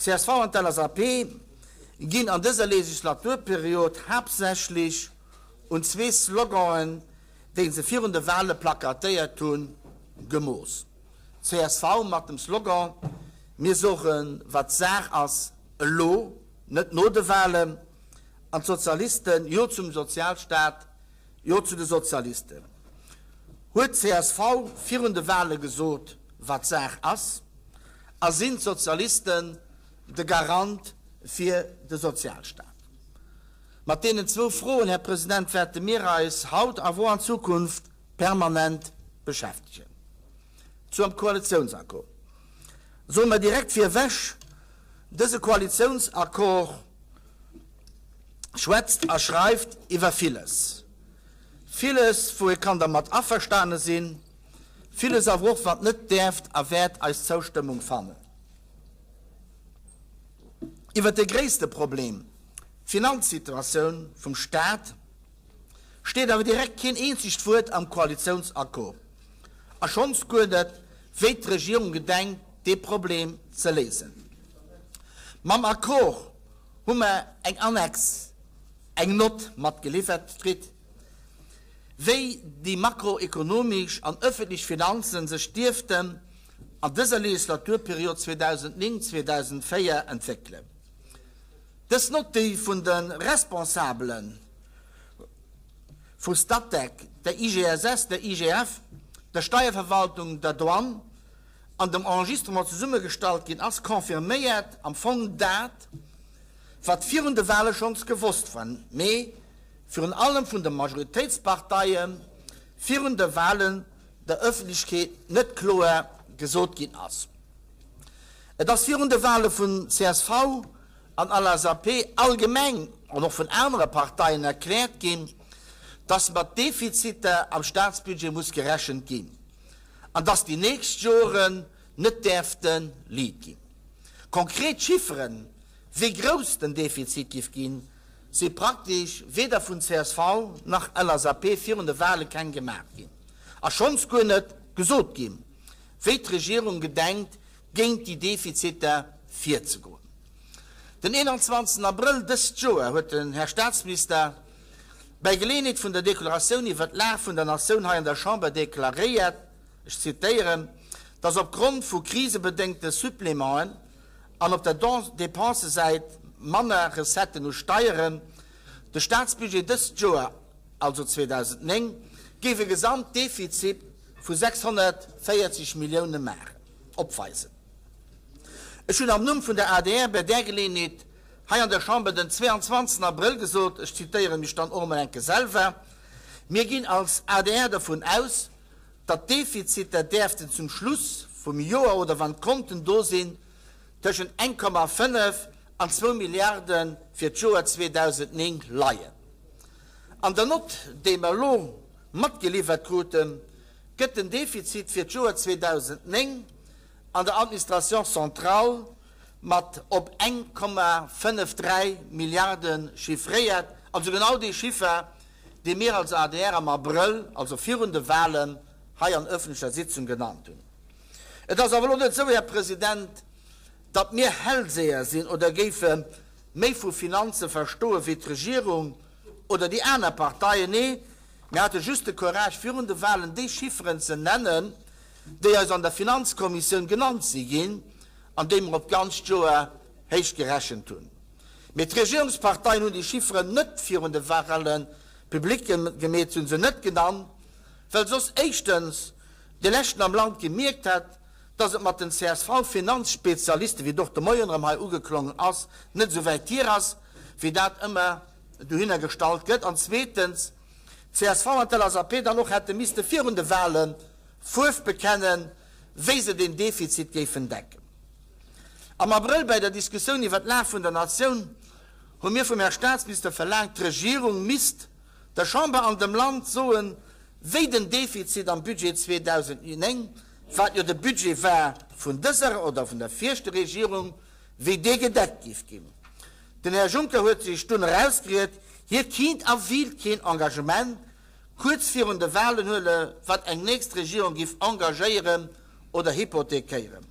D'CSV an d'LSAP ginn an dëser Legislaturperiod haaptsächlech un zwee Sloganen, déi se virun de Wale plakatéiert hunn, gemooss. Csv mat dem Slogan Mir soen, wat Saach ass, elo, net no de Walen, an d'Sozialisten Jo zum Sozialstaat, Jo zu de Sozialisten. Huet csv virun de Wale gesot, wat Saach ass, a sinn d'Sozialisten de Garant fir de Sozialstaat? Mat deenen zwou Froen, Här President, wäerte mir eis haut a wou an Zukunft permanent beschäftegen. Zum Koalitiounsaccord soe mer direkt virewech, Dëse Koalitiounsaccord schwätzt a schreift iwwer villes. Villes, wou ee kann dermat averstane sinn, villes awer och, wat net däerft a wäert eis Zoustëmmung fannen. Iwwert de gréisste Problem, d'Finanzsituatioun vum Staat, steet awer direkt keen eenzegt Wuert am Koalitiounsaccord a schonns guer net, wéi d'Regierung gedenkt, dee Problem ze léisen. Mam Accord hu mer eng Annex, eng Nott matgeliwwert kritt, wéi déi makroekonomesch an ëffentlech Finanzen sech dierften an dëser Legislaturperiod 2009, 2004 entwéckelen. Dës Nott, déi vun de Responsabele vu Statec, der IGSS, der IGF, der Steierverwaltung, der Douane an dem Enregistrement zesummegestallt ginn ass, confirméiert am Fong dat, wat virun de Wahle schonns gewosst war, mee virun allem vun de Majoritéitsparteie virun de Wahlen der Ëffentlechkeet net kloer gesot ginn ass. Et ass virun de Wahle vun csv an LSAP allgemeng an och vun anere Parteien erkläert ginn, dass mat Defiziter am Staatsbudget muss gerechent ginn an dass déi nächst Joren net däerfte liit ginn. Konkret Chifferen, wéi grouss den Defizit giff ginn, si praktesch weder vun csv nach LSAP virun de Wahle keng gemaach ginn a schonns guer net gesot ginn, wéi d'Regierung gedenkt, géint déi Defiziter virzegoen. Den 21 Abrëll dëst Joer huet den Här Staatsminister bäi Geleeënheet vun der Deklaratioun iwwert d'Lag vun der Natioun hei an der Chamber deklaréiert, ech zitieren, dass opgrond vu krisebedéngte Supplémenten an op der Dépensesäit manner Recetten u Steieren, de Staatsbudget dëst Joer, also 2009, géif e Gesamtdefizit vu 640 Millioune maachen, opweisen. Ech hunn am Numm vun der adr bei där Geleeënheet hei an der Chamber den 22 Abrëll gesot, ech zitéiere mech dann och emol enke selwer, Mir ginn als adr dervun aus, datt d'Defiziter däerften zum Schluss vum Joer oder wann d'Konten do sinn, tëschent 1,5 an zwou Milliarde fir d'Joer 2009 leien. An der Nott, déi mer elo matgeliwwert kruten, gëtt den Defizit fir d'Joer 2009 an der Administration centrale mat op 1,53 Milliarde chiffréiert, also genau dee Chiffer, dee mir als adr am Abrëll, also virun de Wahlen, hei an öffentlecher Sitzung genannt hunn. Et ass awer elo net esou, Här President, datt mir Hellseher sinn oder géife méi vu Finanze verstoe wéi d'Regierung oder déi aner Parteien. Nee, mir hate just de Courage, virun de Wahlen déi Chifferen ze nennen, déi eis an der Finanzkommissioun genannt si ginn an déi mer op d'ganzt Joer héich gerechent hunn. Mee d'Regierungsparteien hunn déi Chifferen net virun de Wahlen public gemeet, se hu se net genannt, well soss éischtens de Leschten am Land gemierkt hätt, dass et mat den CSV-Finanzspezialisten, wéi et och de Moien erëm hei ugeklongen ass, net esou wäit hier ass, wéi dat ëmmer dohinner gestallt gëtt, an zweetens d'CSV an d'LSAP dann och hätte misste virun de Wahle Fuerf bekennen, wéi se deen Defizit géifen decken. Am Abrëll bei der Diskussioun iwwer d'Lag vun der Natioun hu mir vum Här Staatsminister verlaangt, d'Regierung misst der Chamber an dem Land soen, wéi den Defizit am Budget 2009, wat jo de Budget war vun dëser oder vun der viregter Regierung, wéi dee gedeckt géif ginn. Den Här Juncker huet sech dunn erausgeriet, hie kinnt a wíilt keen Engagement kuerz virun de Wahlen huele wat eng nächst Regierung giff engagéieren oder hypothekéieren.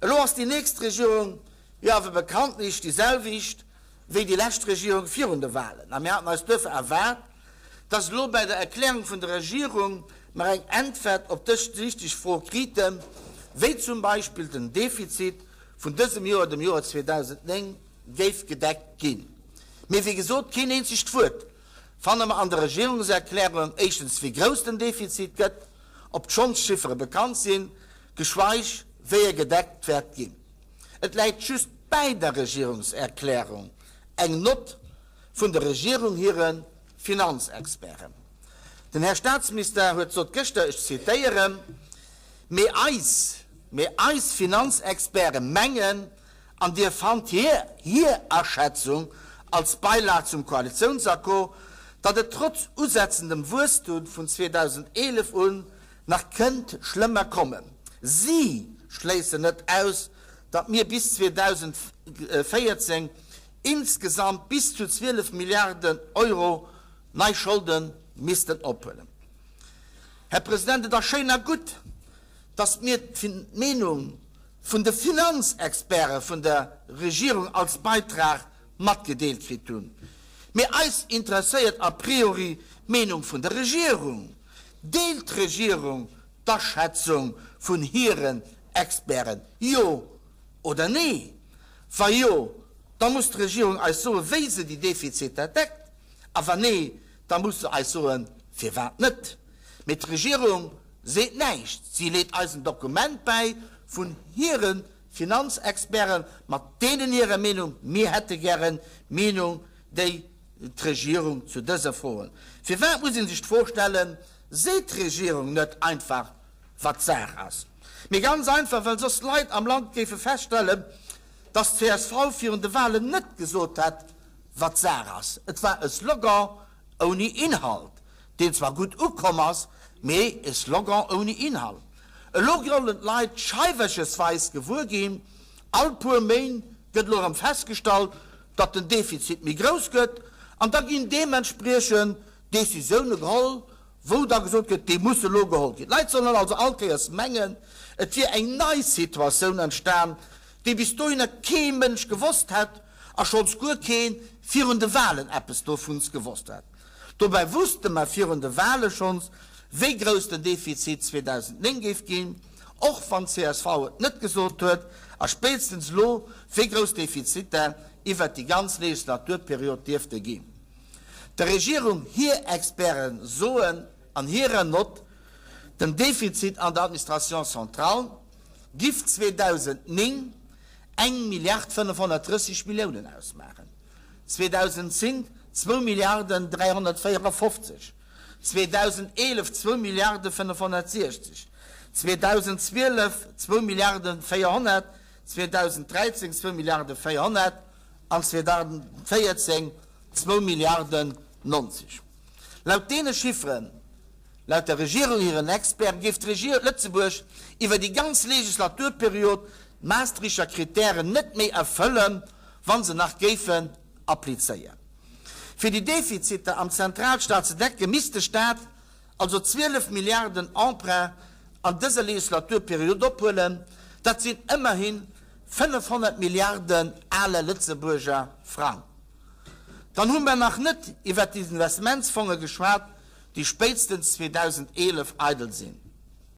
Elo ass déi nächst Regierung. Jo awer bekanntlech déi selwecht wéi déi lescht Regierung virun de Wahlen. A mir haten eis duerfir erwaart, dass elo bäi der Erklärung vun der Regierung mer eng Äntwert op dës wichteg Fro kriten, wéi zum Beispill den Defizit vun dësem Joer, dem Joer 2009, géif gedeckt ginn. Mee wéi gesot, keen eenzegt Wuert fanne mer an der Regierungserklärung, éischtens wéi grouss den Defizit gëtt, ob d'Scholdschiffere bekannt sinn, geschweig wéi e gedeckt wäert ginn. Et läit just bäi der Regierungserklärung eng Nott vun der Regierung hire Finanzexperten. Den Här Statsminister huet sot gëschter, ech zitéieren, Mee eis, mee eis Finanzexperte mengen, an Dir fannt hir hir Aschätzung als Beilag zum Koalitionsaccord, datt et trotz usetzendem Wuesstum vun 2011 un nach kënnt schlëmmer kommen. Si schléissen net aus, datt mir bis 2014 insgesamt bis zu 12 Milliarden Euro nei Scholde missten ophuelen. Här President, et ass schéin a gutt, datt mir d'Meenung vun de Finanzexperte vun der Regierung als Beitrag matgedeelt kritt hunn. Mee eis interesséiert a priori d'Meenung vun der Regierung. Deelt d'Regierung d'Aschätzung vun hiren Experten, jo oder nee? Wa jo, da muss d'Regierung eis soen, wéi se déi Defiziter deckt, a wa nee, da muss se eis soen, firwat net. Mee d'Regierung seet näischt. Si leet eis en Dokument bäi vun hire Finanzexperten mat deenen hirer Meenung. Mir hätte gären d'Meenung, déi d'Regierung zu dëser Froen. Firwat muss ee sech d'Fro stellen, seet d'Regierung net einfach, wat Saach ass? Mee ganz einfach, well soss d'Leit am Land géife feststellen, dass d'CSV virun de Wahlen net gesot hätt, wat Saach ass. Et war e Slogan ouni Inhalt, deen zwar gutt ukomm ass, mee e Slogan ouni Inhalt. Elo sollen d'Leit scheiwerchesweis gewuer ginn, all puer Méint gëtt elo erëm festgestallt, datt den Defizit méi grouss gëtt an da ginn deementspriechend Décisioune geholl, wou da gesot gëtt, déi musse elo geholl ginn. D'Leit sollen also all Kéiers mengen, et wier eng nei Situatioun entstan, déi bis dohinner kee Mënsch gewosst hätt a schonns guer kee virun de Wahlen eppes dovuns gewosst hätt. Dobäi wusste mer virun de Wahle schonns, wéi grouss den Defizit 2009 géif ginn, och wann csv et net gesot huet, a spéitstens elo, wéi grouss d'Defiziter iwwert déi ganz Legislaturperiod dierfte ginn. Der Regierung hir Experte soen an hirer Nott, den Defizit an der Administration centrale giff 2009 eng Milliard 530 Milliounen ausmaachen. 2010 zwou Milliarden 354, 2011 zwou Milliarde 560, 2012 zwou Milliarde 400, 2013 zwou Milliarde 400 an 2014 zwou Milliarden 90. Laut deene Chifferen, laut der Regierung hiren Experten, géif d'Regierung Lëtzebuerg iwwer déi ganz Legislaturperiod d'Maastrichter Kritären net méi erfëllen, wa se nach géifen applizéieren. Fir déi Defiziter am Zentralstaat ze decken, misst de Staat also 12 Milliarden Emprunt an dëser Legislaturperiod ophuelen. Dat sinn ëmmerhi 500 Milliarden ale Lëtzebuerger Frang. Dann hu mer nach net iwwert d'Investmentsfonge geschwat, déi spéitstens 2011 eidel sinn.